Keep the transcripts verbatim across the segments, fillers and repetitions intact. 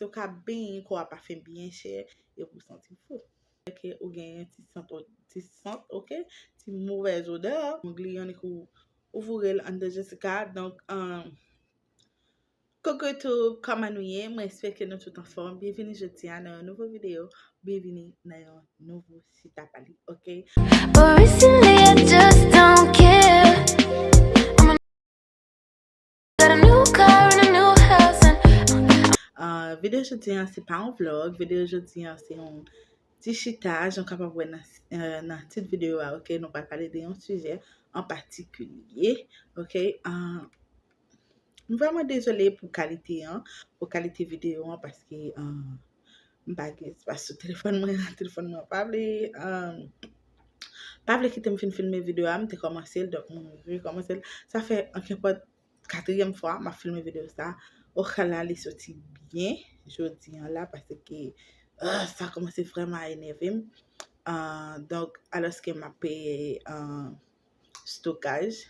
Paske w ka benyen, kò a pafen byen chè, epi w santi fou. Ke ou genyen ti sant, ti sant, ok? Ti movèz odè, ou gliyonnen kou ou voure l anndan Jessica. Donk, um, coucou YouTube, kòman nou ye? Mwen espere ke nou tout anfòm. Byenvini jodi a nan yon nouvo videyo. Byenvini nan yon nouvo Chita Pale, ok? But recently I just don't care. I'm a got a new car and a new house and Uh, videyo jodi an se pa yon vlog. Videyo jodi an se yon ti chita, jan w kapab wè nan, uh, nan tit videyo a, ok? Nou pral pale de yon sijè an patikilye, ok? Uh, m vrèman dezole pou kalite an, pou kalite videyo an, paske, uh, m pa gen espas sou telefòn mwen, telefòn mwen pa vle, uh, pa vle kite m fin filme videyo a, m te kòmanse l, donk m rekòmanse l. Sa fè, an kenpòt, katriyèm fwa m ap filme videyo sa. Okala, li soti byen jodi an la, paske, ah, sa kòmanse vrèman enève m. Ah, donk, alòske m ap peye, ah, stokaj,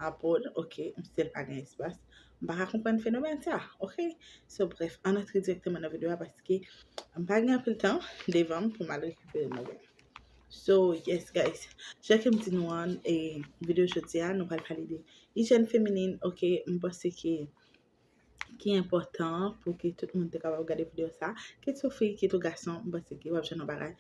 Apple, ok, m still pa gen espas. M pa ka konprann fenomèn sa, ok? So, bref, ann antre dirèkteman nan videyo a, paske m pa gen anpil tan devan m pou m al rekipere mwen. So, yes, guys. Jan ke m di nou an, e, videyo jodi a, nou pral pale de ijyèn feminin, ok, m panse ke ki enpòtan pou ke tout moun te kapab gade videyo sa, kit ou fi, kit ou gason, m panse ke w ap jwenn yon bagay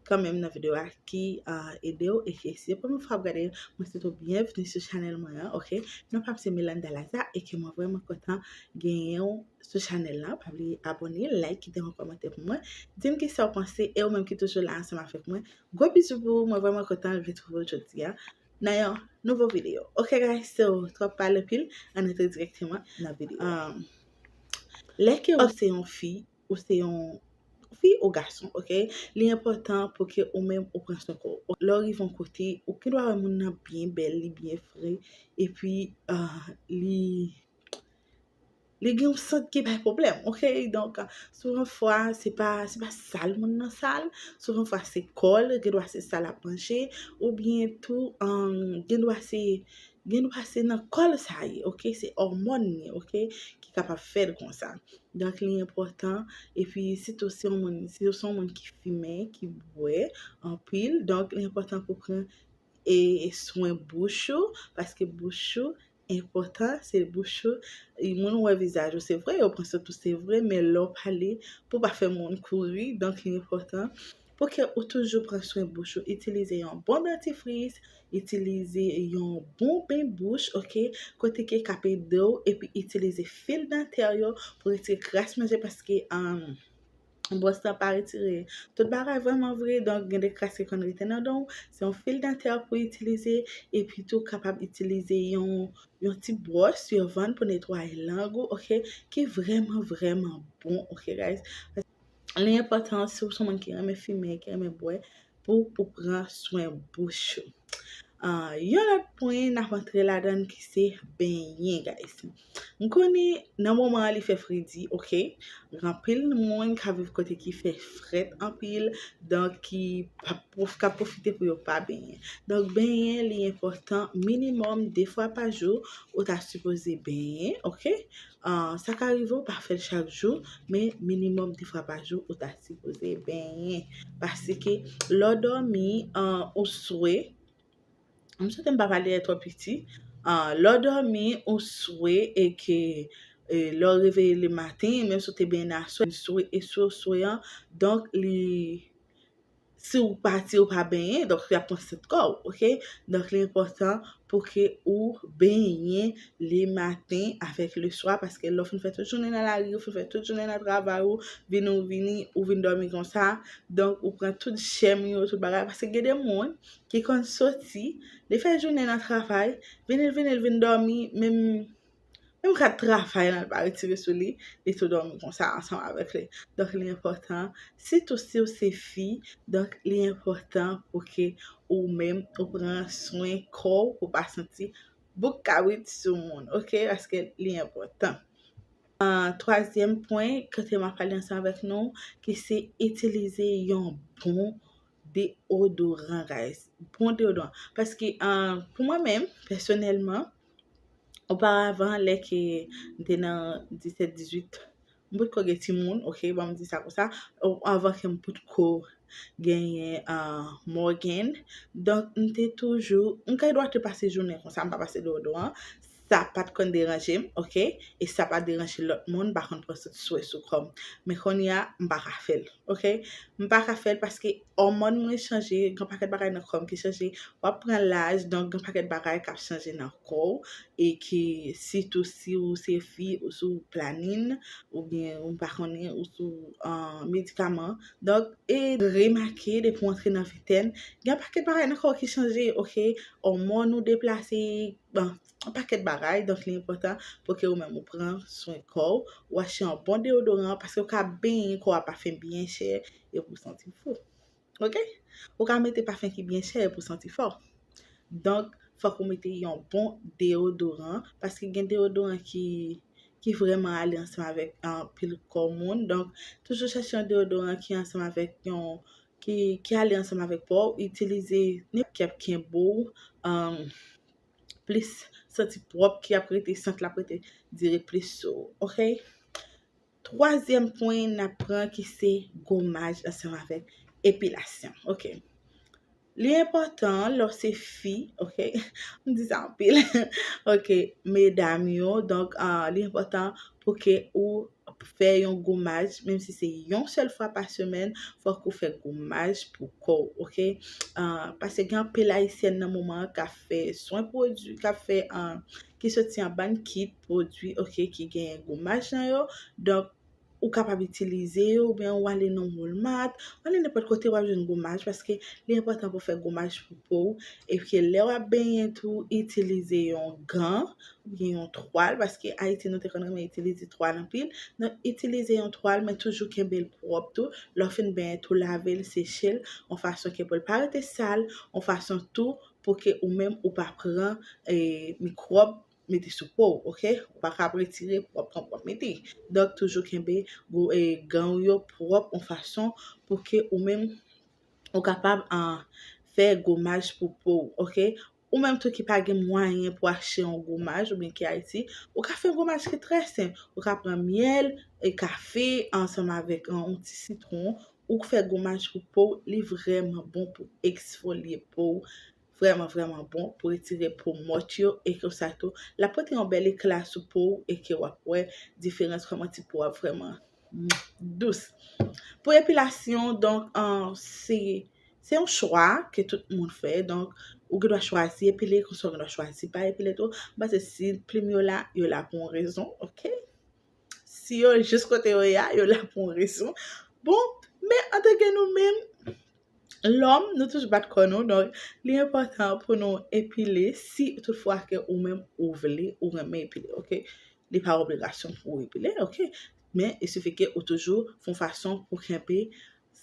kanmenm nan videyo a ki, ah, ede w, e ke si se premye fwa w ap gade, mwen swete w byenvni sou chanèl mwen an, ok? Non pa m se Melanda Laza, e ke mwen vrèman kontan genyen w sou chanèl la. Pa bliye abòne, like, kite yon kòmantè pou mwen. Di m kisa w panse, e ou menm ki toujou la ansanm avèk mwen, gwo bizou pou ou, mwen vrèman kontan retwouve w jodi a nan yon nouvo videyo. Ok, guys, so, twòp pale anpil, ann antre dirèkteman nan videyo. Um, lè ke ou se yon fi, ou se yon fi ou gason, ok? Li enpòtan pou ke ou menm ou pran swen kò w. Lè w rive yon kote, ou gendwa wè moun nan byen bèl, li byen fre, epi, uh, li li gen yon sant ki bay pwoblèm, ok? Donk, souvan fwa, se pa, se pa sal moun nan sal, souvan fwa se kò l, gendwa se sa l ap manje, oubyen tou, um, gendwa se, gendwa se nan kò l sa ye, ok? Se òmòn li, ok? Ki kapab fè l konsa. Donk, li enpòtan, epi sitou si yon moun, si w se yon moun ki fimen, ki bwè anpil, donk, li enpòtan pou pran e swen bouch ou, paske bouch ou enpòtan, se bouch ou, e moun wè vizaj ou, se vre, yo pran swen tou, se vre, men lè w pale, pou pa fè moun kouri, donk li enpòtan pou ke ou toujou pran swen bouch ou, itilize yon bon dantifris, itilize yon bon ben bouch, ok, kote ke k ap ede w, epi itilize fil dantè yo pou retire kras manje, paske, um, bwòs lan pa retire tout bagay vrèman vre, donk gen de kras ki konn rete nan dan w. Se yon fil dantè pou itilize, epi tou kapab itilize yon, yon ti bwòs yo vann pou netwaye lang ou, ok, ki vrèman, vrèman bon, ok, guys. Li enpòtan si w se yon moun ki renmen fimen, ki renmen bwè, pou ou pran swen bouch ou. Ah, yon lòt pwen n ap antre ladan l ki se benyen, guys. M konnen nan moman an li fè fredi, ok? Gen anpil moun k ap viv kote ki fè frèt anpil, donk ki p ap pwof-, k ap pwofite pou yo pa benyen. Donk benyen li enpòtan minimòm de fwa pa jou ou ta sipoze benyen, ok? Ah, sa ka rive w pa fè l chak jou, men minimòm de fwa pa jou ou ta sipoze benyen. Paske lè w dòmi, ah, ou swe, m swete m pa pale twò piti, ah, lè w dòmi, ou swe e ke, e, lè w reveye lematen, menm si w te benyen aswè, swe, e swe, swe an, donk li, si w pati, ou pa benyen, donk y ap pran sant kò w, ok? Donk li enpòtan pou ke ou benyen lematen avèk leswa, paske lè w fin fè tout jounen nan lari, ou fin fè tout jounen nan travay ou, vini ou vini, ou vin dòmi konsa, donk ou pran tout jèm yo, tout bagay, paske gen de moun ki konn soti, li fè jounen nan travay, vini l, vini l, vin dòmi, menm Menm kat travay lan, li pa retire sou li, li tou dòmi konsa ansanm avèk li. Donk, li enpòtan, sitou si w se fi, donk, li enpòtan pou ke ou menm, ou pran swen kò w, pou w pa santi bouk kabrit sou moun, ok? Paske li enpòtan. Ah, twazyèm pwen, kote m ap pale ansanm avèk nou, ki se itilize yon bon deodoran, guys. Bon deodoran. Paske, ah, pou mwen menm, pèsonèlman, oparavan, lè ke m te nan disèt, dizuit, m potko gen timoun, ok, ban m di sa konsa, anvan ke m potko genyen uh, Morgan. Donk, m te toujou, m gen dwa te pase jounen konsa, m pa pase deodoran. Sa pa t konn deranje m, ok? E sa pa deranje lòt moun, m pa konn pran swen sou kò m. Men kounye a, m pa ka fè l, ok? M pa ka fè l paske òmòn mwen chanje, gen pakèt bagay nan kò m ki chanje. W ap pran laj, donk gen pakèt bagay k ap chanje nan kò w, e ki sitou si w se fi, ou sou planin, oubyen ou pa konnen, ou sou uh, medikaman. Donk, e remake depi w antre nan ventèn, gen pakèt bagay nan kò w ki chanje, ok? Òmòn ou deplase, bon, yon pakèt bagay. Donk, li enpòtan pou ke ou menm ou pran swen kò w, ou achte yon bon deodoran, paske ou ka benyen kò w ap pafen byen chè, epi ou santi w fou. Ok? Ou ka mete pafen ki byen chè epi ou santi fò. Donk, fòk ou mete yon bon deodoran, paske gen deodoran ki, ki vrèman ale ansanm avèk anpil kò moun. Donk, toujou chèche yon deodoran ki ansanm avèk yon, ki, ki ale ansanm avèk po w. Itilize nenpòt ki ap kenbe w, um, plis santi pwòp, ki ap rete, sant la ap rete dire plis sou ou, ok? Twazyèm pwen n ap pran ki se gomaj ansanm avèk epilasyon, ok? Li enpòtan lè w se fi, ok? M di sa anpil, ok, medam yo, donk, uh, li enpòtan pou ke ou fè yon gomaj, menm si se yon sèl fwa pa semèn, fòk ou fè gomaj pou kò w, ok? Uh, paske gen anpil ayisyèn nan moman an k ap fè swen pwodui, k ap fè, uh, ki soti an bann kit pwodui, ok, ki gen gomaj nan yo. Donk, ou kapab itilize yo, oubyen ou ale nan Walmart, ou ale nenpòt kote w ap jwenn gomaj, paske li enpòtan pou w fè gomaj pou po w, epi lè w ap benyen tou, itilize yon gan, oubyen yon twal, paske Ayiti nou te konn renmen itilize twal anpil. Donk, itilize yon twal, men toujou kenbe l pwòp tou. Lè w fin benyen tou, lave l, seche l, yon fason ke pou l pa rete sal, yon fason tou pou ke ou menm ou pa pran, eh, mikwòb mete sou po w, ok? Ou pa ka ap retire pwòp, pran pwòp mete. Donk, toujou kenbe gwo, eh, gan w yo pwòp yon fason pou ke ou menm ou kapab, ah, fè gomaj pou po w, ok? Ou menm tou ki pa gen mwayen pou achte yon gomaj oubyen ki Ayiti, ou ka fè yon gomaj ki trè senp. Ou ka pran myèl, e kafe ansanm avèk, ah, yon ti sitwon, ou fè gomaj pou po w, li vrèman bon pou eksfolye po w. Vrèman, vrèman bon pou retire po mòt yo, e konsa tou, l ap pote yon bèl ekla sou po w, e ke w ap wè diferans, kòman ti po w ap vrèman, mm, dous. Pou epilasyon, donk, ah, se, se yon chwa ke tout moun fè. Donk, ou gen dwa chwazi epile, konsa ou gen dwa chwazi pa epile tou. M panse si plim yo la, yo la pou yon rezon, ok? Si yo jis kote yo ye a, yo la pou yon rezon. Bon, men antanke nou menm, lòm, nou toujou bat kò nou, donk, li enpòtan pou nou epile si toutfwa ke ou menm ou vle, ou renmen epile, ok? Li pa obligasyon pou w epile, ok? Men, il suffit ke ou toujou fè yon fason pou kenbe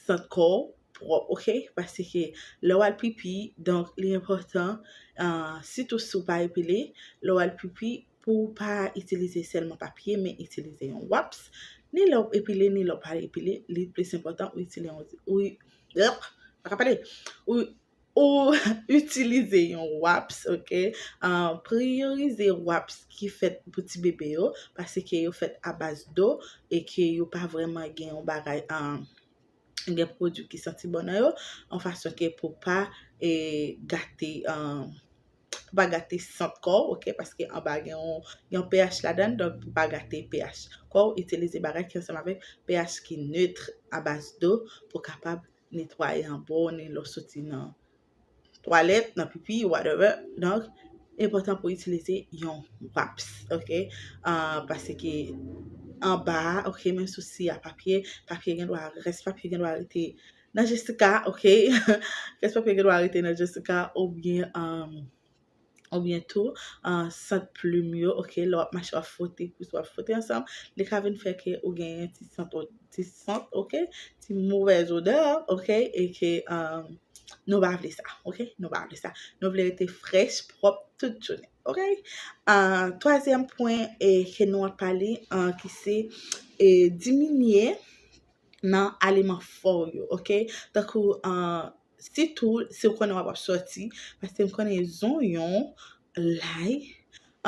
sant kò w pwòp, ok? Paske lè w al pipi, donk, li enpòtan, ah, sitou si w pa epile, lè w al pipi, pou w pa itilize sèlman papye, men itilize yon wipes. Ni lè w epile, ni lè w pa epile, li plis enpòtan ou itilize yon, ou, pa ka pale, ou, ou itilize yon wipes, ok? Ah, priyorize wipes ki fèt pou ti bebe yo, paske yo fèt a baz do e ke yo pa vrèman gen yon bagay, ah, gen pwodui ki santi bon nan yo, yon fason ke pou pa, eh, gate, ah, pou pa gate sant kò w, ok? Paske anba gen yon, yon pH ladan, donk pou pa gate pH kò w, itilize bagay ki ansanm avèk pH ki nèt, a baz do, pou kapab netwaye anba w, ni lè w soti nan twalèt, nan pipi, whatever. Donk, enpòtan pou itilize yon wipes, ok? Ah, paske anba a, ok, menm si w siye a papye, papye gen dwa, rès papye gen dwa rete nan Jessica, ok? Rès papye gen dwa rete nan Jessica, oubyen, um, oubyen tou, ah, sant plim yo, ok? Lè w ap mache, w ap fwote, plis w ap fwote ansanm, li ka vin fè ke ou genyen ti sant, ti sant, ok? Ti movèz odè, ok? E ke, um, nou pa vle sa, ok? Nou pa vle sa. Nou vle rete frèch, pwòp, tout jounen, ok? Ah, twazyèm pwen, eh, ke nou ap pale, ah, ki se, eh, diminye nan aliman fò yo, ok? Tankou, ah, sitou si w konnen w ap, ap sòti, paske m konnen zonyon, lay,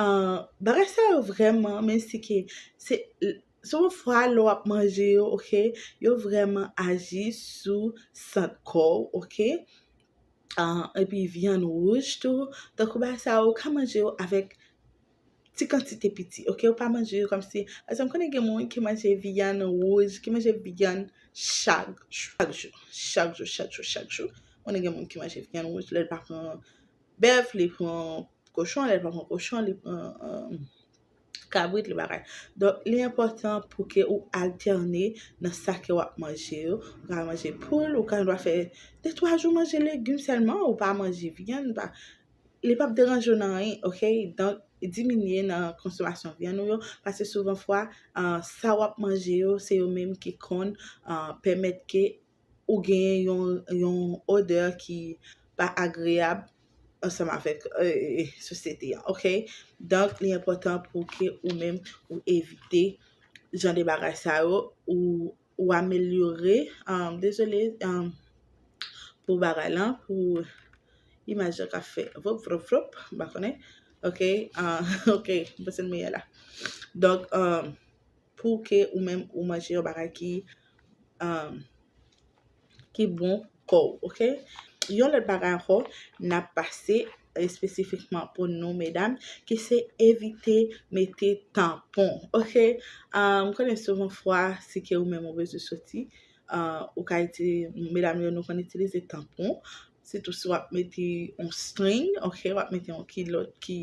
ah, bagay sa yo vrèman, menm si ke se, Souvan fwa lè w ap manje yo, oke, yo vrèman aji sou sant kò w, oke. Ah, epi vyann wouj tou, tankou bagay sa yo, ou ka manje yo avèk ti kantite piti, oke? Ou pa manje yo kòmsi, pa egzanp, konnen gen moun ki manje vyann wouj, ki manje vyann chak, chak jou, chak jou, chak jou, chak jou. Konnen gen moun ki manje vyann wouj, lè l pa pran bèf, li pran kochon, lè l pa pran kochon, li pran, euh, kabrit, li bagay. Donk, li enpòtan pou ke ou altène nan sa ke w ap manje yo. Ou ka manje poul, ou ka dwa fè de twa jou manje legim sèlman, ou pa manje vyann, pa, li p ap deranje w nan anyen, oke? Donk, diminye nan konsomasyon vyann ou yo, paske souvan fwa, ah, sa w ap manje yo, se yo menm ki konn, ah, pèmèt ke ou genyen yon, yon odè ki pa agreyab ansanm avèk, eh, sosyete an, oke? Donk, li enpòtan pou ke ou menm ou evite jan de bagay sa yo, ou, ou amelyore, um, dezole, um, pou bagay lan, pou imaj lan k ap fè vwop, vwop, vwop, m pa konnen, oke? Ah, oke, m panse l meyè la. Donk, um, pou ke ou menm ou manje yon bagay ki, um, ki bon kò w, oke? Yon lòt bagay ankò, n ap pase espesifikman pou nou, medam, ki se evite mete tanpon, oke? Um, m konnen souvan fwa, si ke ou menm ou bezwen soti, uh, ou ka itilize, medam yo, nou konn itilize tanpon, sitou si w ap mete yon string, oke, w ap mete yon kilòt ki,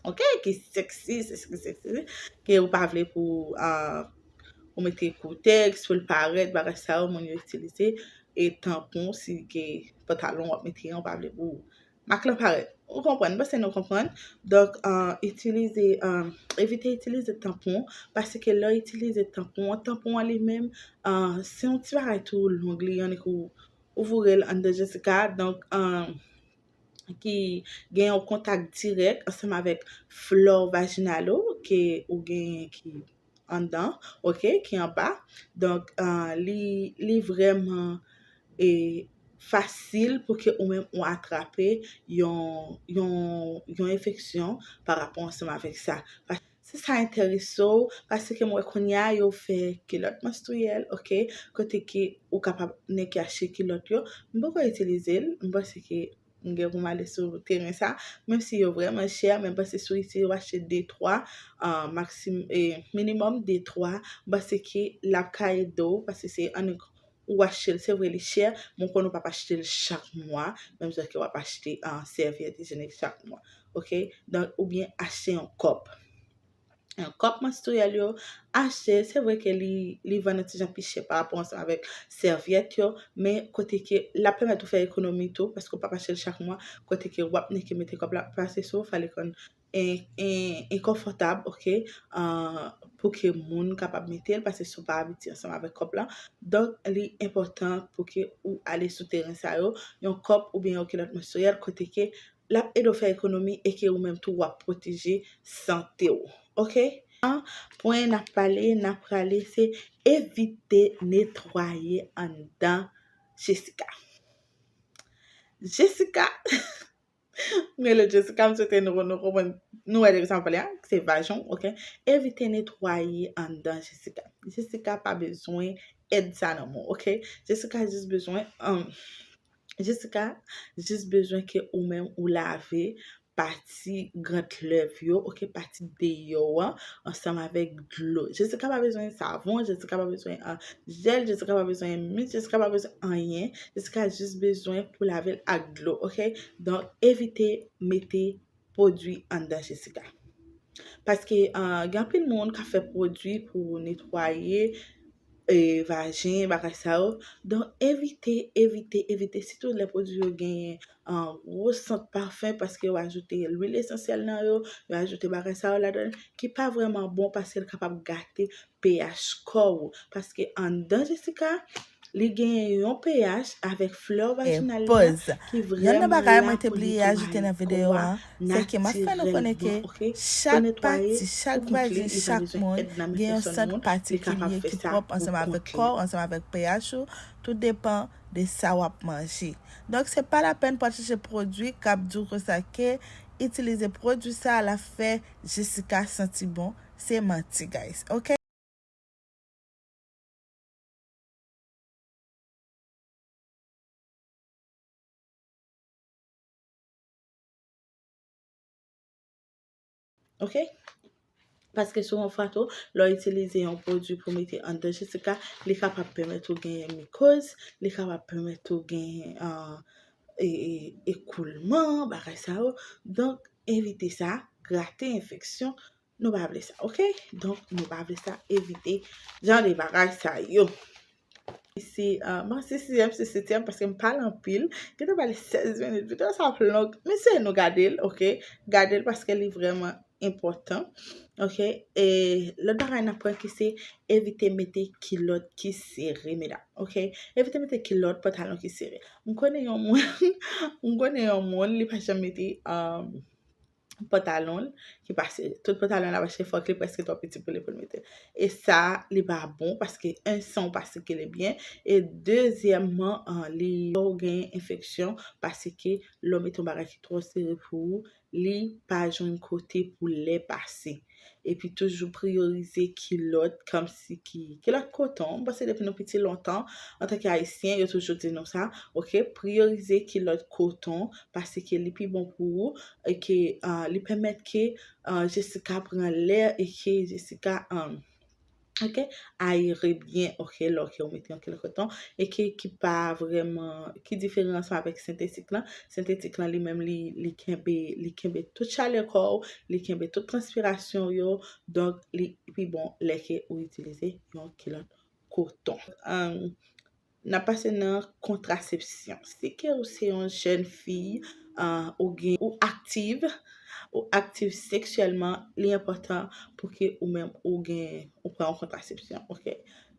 oke, ki sexy, sexy, sexy, ke ou pa vle pou, ah, ou mete koutèks, pou l parèt, bagay sa yo, moun yo itilize, e tanpon, si ke pantalon w ap mete an, ou pa vle pou mak lan parèt. Ou konprann, m panse nou konprann. Donk, ah, itilize, ah, evite itilize tanpon, paske lè w itilize tanpon an, tanpon an li menm, ah, se yon ti bagay tou long, li annik ou, ou voure l anndan Jessica, donk, ah, ki gen yon kontak dirèk ansanm avèk flò vajinal ou ke ou genyen ki anndan, oke, ki anba. Donk, ah, li, li vrèman, eh, fasil pou ke ou menm ou atrape yon, yon, yon enfeksyon pa rapò ansanm avèk sa. Pa-, si sa enterese w, paske m wè kounye a yo fè kilòt manstriyèl, oke, kote ke ou kapab nèk achte kilòt yo. M poko itilize l, m panse ke m gen pou m ale sou teren sa, menm si yo vrèman chè, men m panse si w itilize, w achte de, twa, ah, maksim-, eh, minimòm de, twa, m panse ke l ap ka ede w, paske se annik ou achte l, se vre li chè, men w konn ou p ap achte l chak mwa, menm jan ke w ap achte, ah, sèvyèt ijyenik chak mwa, oke? Donk, oubyen achte yon kòp. Yon kòp manstriyèl yo, achte, se vre ke li, li vann yon ti jan pi chè pa rapò ansanm avèk sèvyèt yo, men kote ke l ap pèmèt ou fè ekonomi tou, paske w p ap achte l chak mwa, kote ke w ap nèk mete kòb la, paske si w fè l konn en-, en-, enkonfòtab, oke, ah, pou ke moun kapab mete l, paske si w pa abitye ansanm avèk kòb la. Donk, li enpòtan pou ke ou ale sou teren sa yo, yon kòp oubyen yon kilòt manstriyèl, kote ke l ap ede w fè ekonomi e ke ou menm tou w ap pwoteje sante w. Oke? An pwen n ap pale, n ap prale, se evite netwaye anndan Jessica. Jessica, m rele Jessica, m swete nou, nou konprann, nou wè de sa m pale a, se vajan w, oke? Evite netwaye anndan Jessica. Jessica pa bezwen èd sa nan men w, oke? Jessica jis bezwen, um, Jessica jis bezwen ke ou menm ou lave pati grand lèv yo, oke, pati deyò an, ansanm avèk dlo. Jessica pa bezwen savon, Jessica pa bezwen, ah, jèl, Jessica pa bezwen mis, Jessica pa bezwen anyen. Jessica jis bezwen pou lave l ak dlo, oke? Donk, evite mete pwodui anndan Jessica. Paske, ah, gen anpil moun k ap fè pwodui pou netwaye, e, vajen, bagay sa yo. Donk, evite, evite, evite, sitou lè pwodui yo genyen, ah, gwo sant pafen, paske yo ajoute lwil esansyèl nan yo, yo ajoute bagay sa yo ladan l, ki pa vrèman bon paske l kapab gate pH kò w. Paske anndan Jessica, li genyen yon pH avèk flò vajinal li an ki vrèman la pou netwaye kò a natirèlman, oke? Pou netwaye, pou bouke, li pa bezwen èd nan men pèsòn moun, li kapab fè sa pou kont li. Tout depan de sa w ap manje. Donk, se pa lapèn pou al chèche pwodui k ap di w konsa ke itilize pwodui sa a, l ap fè Jessica santi bon. Se manti, guys. Oke? Ok? Paske sou yon fwa tou, lè w itilize yon pwodui pou mete anndan Jessica, li kapab pèmèt ou genyen mikoz, li kapab pèmèt ou genyen uh, e, e, ekoulman, bagay sa yo. Donk, evite sa, grate enfeksyon, nou pa vle sa, ok? Donk, nou pa vle sa, evite jan de bagay sa yo. Isi, uh, bon, se sizyèm, se setyèm, paske m pale anpil. Gentan pale sèz minit, videyo sa ap long. Men se nou gade l, ok? Gade l paske li vrèman enpòtan. Ok? E lòt bagay n aprann ki se evite mete kilòt ki sere, medam. Ok? Evite mete kilòt, pantalon ki sere. M konnen yon moun, m konnen yon moun, li pa janm mete um, pantalon l ki pa sere. Tout pantalon l ap achte fòk li prèske twò piti pou li pou l mete. E sa, li pa bon paske en san w pa sikile byen. E dezyèmman, uh, li fè w gen enfeksyon paske lè w mete yon bagay ki twò sere pou ou, li pa jwenn kote pou lè pase. Epi toujou priyorize kilòt kòmsi ki kilòt koton. M panse depi nou piti lontan, antanke Ayisyen, yo toujou di nou sa, ok? Priyorize kilòt koton paske li pi bon pou ou e ke uh, li pèmèt ke uh, Jessica pran lè e ke Jessica um, ok, ayere byen, ok, lè ke w mete yon kilòt koton e ke ki pa vrèman, ki diferan ansanm avèk sentetik lan. Sentetik lan li menm li, li kenbe, li kenbe tout chalè kò w, li kenbe tout transpirasyon yo. Donk li pi bon lè ke ou itilize yon kilòt koton. Um, n ap pase nan kontrasepsyon. Si ke ou se yon jèn fi, uh, ou gen, ou aktiv, ou aktiv seksyèlman, li enpòtan pou ke ou menm ou gen, ou pran yon kontrasepsyon, ok?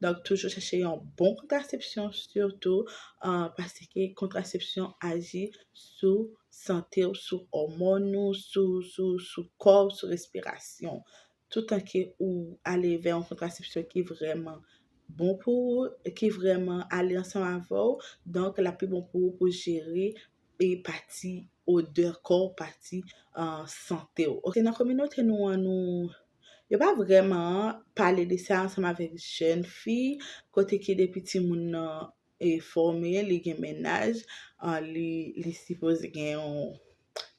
Donk, toujou chèche yon bon kontrasepsyon, sitou uh, paske kontrasepsyon aji sou sante w, sou òmòn ou, sou, sou, sou kò w, sou respirasyon. Toutan ke ou ale vè yon kontrasepsyon ki vrèman bon pou ou, ki vrèman ale ansanm avè w, donk l ap pi bon pou ou pou jere e pati odè kò w, pati uh, sante w. Ok, nan kominote nou an, nou yo pa vrèman pale de sa ansanm avèk jèn fi, kote ke depi timoun nan e fòme, li gen mennaj, uh, li, li sipoze gen yon,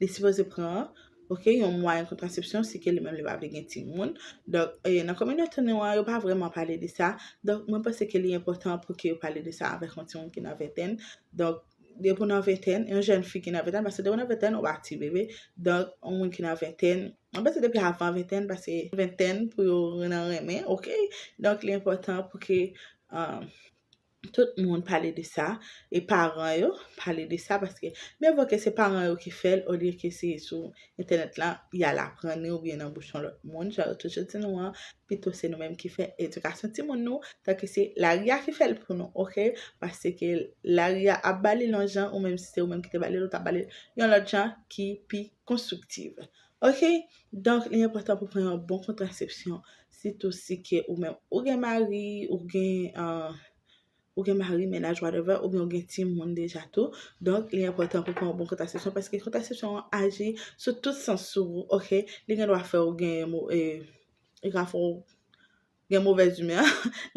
li sipoze pran, ok, yon mwayen kontrasepsyon, si ke li menm li pa vle gen timoun. Donk, e, nan kominote nou an, yo pa vrèman pale de sa. Donk, mwen panse ke li enpòtan pou ke yo pale de sa avèk yon timoun ki nan ventèn. Donk, depi w nan ventèn, yon jèn fi ki nan ventèn, paske depi w nan ventèn, ou pa ti bebe. Donk, yon moun ki nan ventèn, mwen panse depi avan ventèn, paske ventèn pou yo nan renmen, ok? Donk, li enpòtan pou ke, um, tout moun pale de sa, e paran yo pale de sa, paske mye vo ke se paran yo ki fè l, olye ke se sou entènèt la, y al aprann li oubyen nan bouch yon lòt moun, jan yo toujou di nou an, pito se nou menm ki fè edikasyon timoun nou, tanke se lari a ki fè l pou nou, ok? Paske lari a ap ba li yon jan, ou menm si se ou menm ki te ba li l, ou t ap ba li l yon lòt jan ki pi konstriktif. Ok? Donk, li enpòtan pou pran yon bon kontrasepsyon, sitou si ke ou menm ou gen mari, ou gen, uh, ou gen mari, mennaj, whatever, oubyen ou gen timoun deja tou. Donk, li enpòtan pou pran yon bon kontrasepsyon, paske kontrasepsyon an aji sou tout sans sou ou, ok? Li gen dwa fè ou gen mo-, e, li ka fè ou gen movèz imè,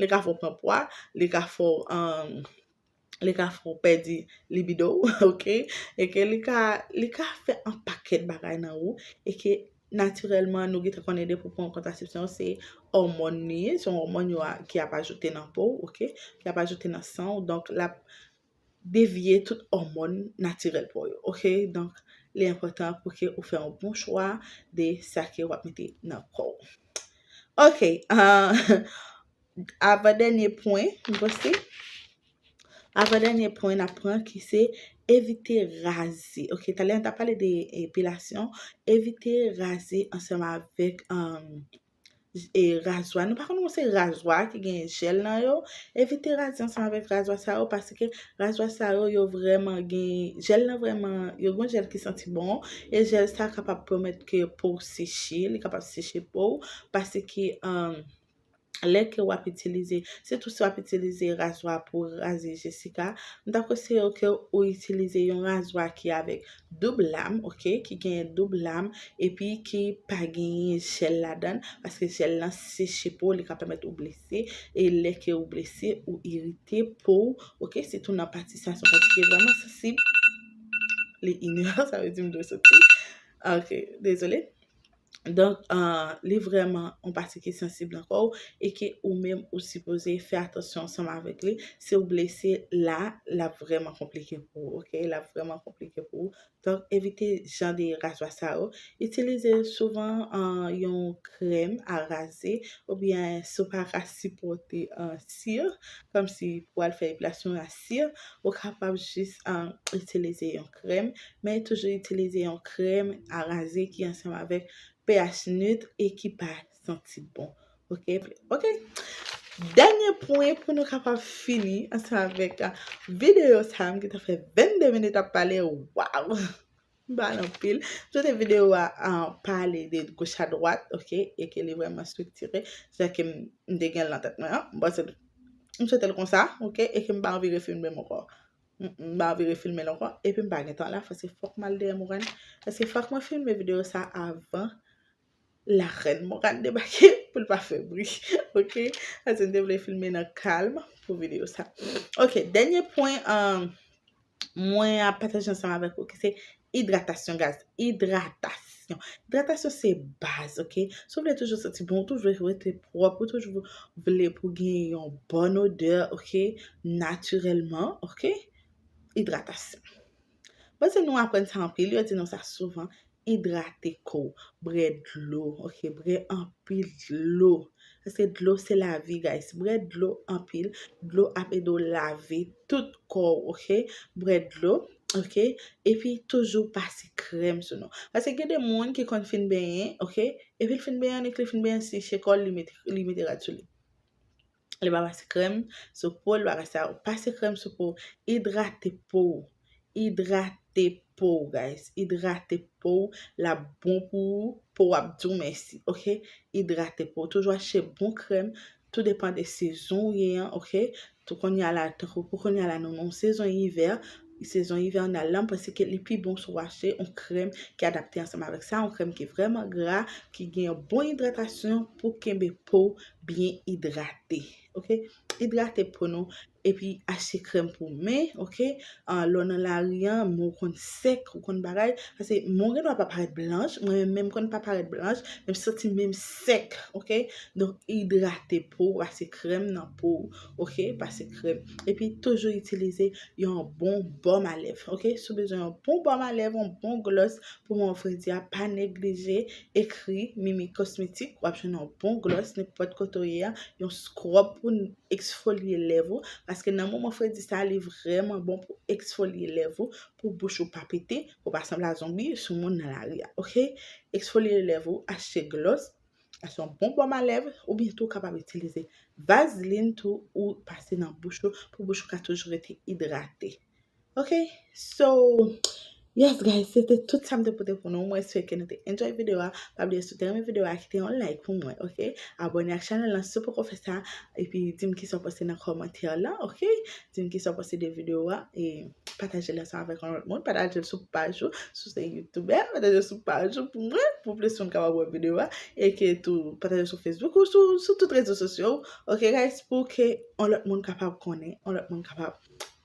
li ka fè w pran pwa, li ka fè w, um, li ka fè w pèdi libido w, ok? E ke li ka, li ka fè yon pakèt bagay nan ou, e ke natirèlman nou gentan konnen depi w pran kontrasepsyon, se òmòn li ye, se yon òmòn yo a, ki ap ajoute nan po w, ok? Ki ap ajoute nan san w, donk l ap devye tout òmòn natirèl pa w yo, ok? Donk, li enpòtan pou ke ou fè yon bon chwa de sa ke w ap mete nan kò w. Ok, uh, avan dènye pwen, m panse. Avan dènye pwen n ap pran ki se evite raze. Ok, talè an t ap pale de epilasyon. Evite raze ansanm avèk, um, e, razwa. Nou pa konn si se razwa ki gen jèl nan yo. Evite raze ansanm avèk razwa sa yo, paske razwa sa yo, yo vrèman gen, jèl nan vrèman, yo gen jèl ki santi bon. E jèl sa kapab pèmèt ke po w seche, li kapab seche po w, paske, um, lè ke w ap itilize, sitou si w ap itilize razwa pou raze Jessica, m ta konseye w ke ou itilize yon razwa ki avèk doub lam, ok, ki genyen doub lam, epi ki pa genyen jèl ladan l, paske jèl lan seche po, li ka pèmèt ou blese, e lè ke ou blese, ou irite po w, ok, sitou nan pati sa, se yon pati ki vrèman sansib. Li inè, sa vle di m dwe soti. Ok, dezole. Donk, uh, li vrèman yon pati ki sansib nan kò w e ke ou menm ou sipoze fè atansyon ansanm avèk li. Si w blese la, l ap vrèman konplike pou ou, oke? L ap vrèman konplike pou ou. Donk, evite jan de razwa sa yo. Itilize souvan uh, yon krèm a raze oubyen si w pa ka sipòte uh, sir, kòmsi pou al fè epilasyon a sir, ou kapab jis uh, itilize yon krèm, men toujou itilize yon krèm a raze ki ansanm avèk pH neutre e ki pa santi bon. Oke? Oke? Dènye pwen pou nou kapab fini ansanm avèk uh, videyo sa a, m gentan fè vennde minit ap pale, waw! M pale anpil. M swete videyo a uh, pale de goch a dwat, oke? E ke li vrèman estriktire. Se ke m te gen l nan tèt mwen an. M panse m swete l konsa, oke? E ke m pa anvi refilme m ankò. M pa anvi refilme l ankò. Epi m pa gen tan la, paske fòk m al dèyè Morane. Paske fòk mwen filme videyo sa avan la rèn Morane debake pou l pa fè bri. Oke? Paske m te vle filme nan kalm pou videyo sa. Oke, dènye pwen um, mwen ap pataje ansanm avèk ou ki se idratasyon, guys. Idratasyon. Idratasyon se baz, oke? Si w vle toujou santi bon, ou toujou vle rete pwòp, ou toujou vle pou gen yon bòn odè, oke? Natirèlman, oke? Idratasyon. Bon, se nou aprann sa anpil, yo di nou sa souvan, idrate kò w, bwè dlo, oke? Bwè anpil dlo. Paske dlo se lavi, guys. Bwè dlo anpil. Dlo ap ede w lave tout kò w, oke? Bwè dlo, oke? Epi toujou pase krèm sou nou. Paske gen de moun ki konn fin benyen, oke? Epi l fin benyen, annik li fin benyen, se chekòl li mete, li mete rad sou li. Li pa pase krèm sou po, li pa pase, pase krèm sou po. Idrate po w. Idrate po w, guys. Idrate po w. L ap bon pou ou. Po w ap di w mèsi, oke? Idrate po w. Toujou achte bon krèm. Tou depan de sezon ou ye an, oke? Tou kounye a la, tankou pou kounye a la, nou nan yon sezon ivè. Sezon ivènal la, m panse ke li pi bon si w achte yon krèm ki adapte ansanm avèk sa, yon krèm ki vrèman gra, ki gen yon bon idratasyon pou kenbe po w byen idrate. Oke? Idrate po nou, epi achte krèm pou men, oke? An, lè w nan lari an, men w konn sèk, ou konn bagay, paske men w gen dwa pa parèt blanch, mwen menm, menm konn pa parèt blanch, men m santi men m sèk, oke? Donk, idrate po w, pase krèm nan po w, oke? Pase krèm. Epi toujou itilize yon bon bòm a lèv, oke? Si w bezwen yon bon bòm a lèv, yon bon gloss pou moman fredi a, pa neglije ekri Mimi Cosmetics, w ap jwenn yon bon gloss nenpòt kote w ye a, yon scrub pou n eksfolye lèv ou, paske nan moman fredi sa, li vrèman bon pou eksfolye lèv ou, pou bouch ou pa pete, pou pa sanble a zonbi sou moun nan lari a, oke? Eksfolye lèv ou, achte gloss, achte yon bon bòm a lèv, oubyen tou w kapab itilize vazlin tou ou pase nan bouch ou pou bouch ou ka toujou rete idrate. Oke? So, yes guys, se te tout sa m te pote pou nou. Mwen espere ke nou te enjoy videyo a. Pa bliye si w te renmen videyo a, kite yon like pou mwen, oke? Abòne ak chanèl lan si w poko fè sa. Epi di m kisa w panse nan kòmantè lan, oke? Di m kisa w panse de videyo a. E pataje l ansanm avèk yon lòt moun. Pataje l sou paj ou. Si w se youtubè, pataje l sou paj ou pou mwen, pou plis moun kapab wè videyo a. E ke tou pataje l sou Facebook ou sou, sou tout rezo sosyo. Oke guys, pou ke yon lòt moun kapab konnen, yon lòt moun kapab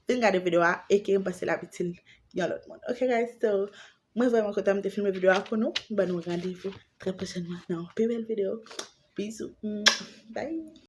vin gade videyo a e ke m panse l ap itil yon lòt moun. Oke guys, so mwen vrèman kontan m te filme videyo a pou nou. M ban nou randevou trè pwochènman nan yon pi bèl videyo. Bizou. Bye.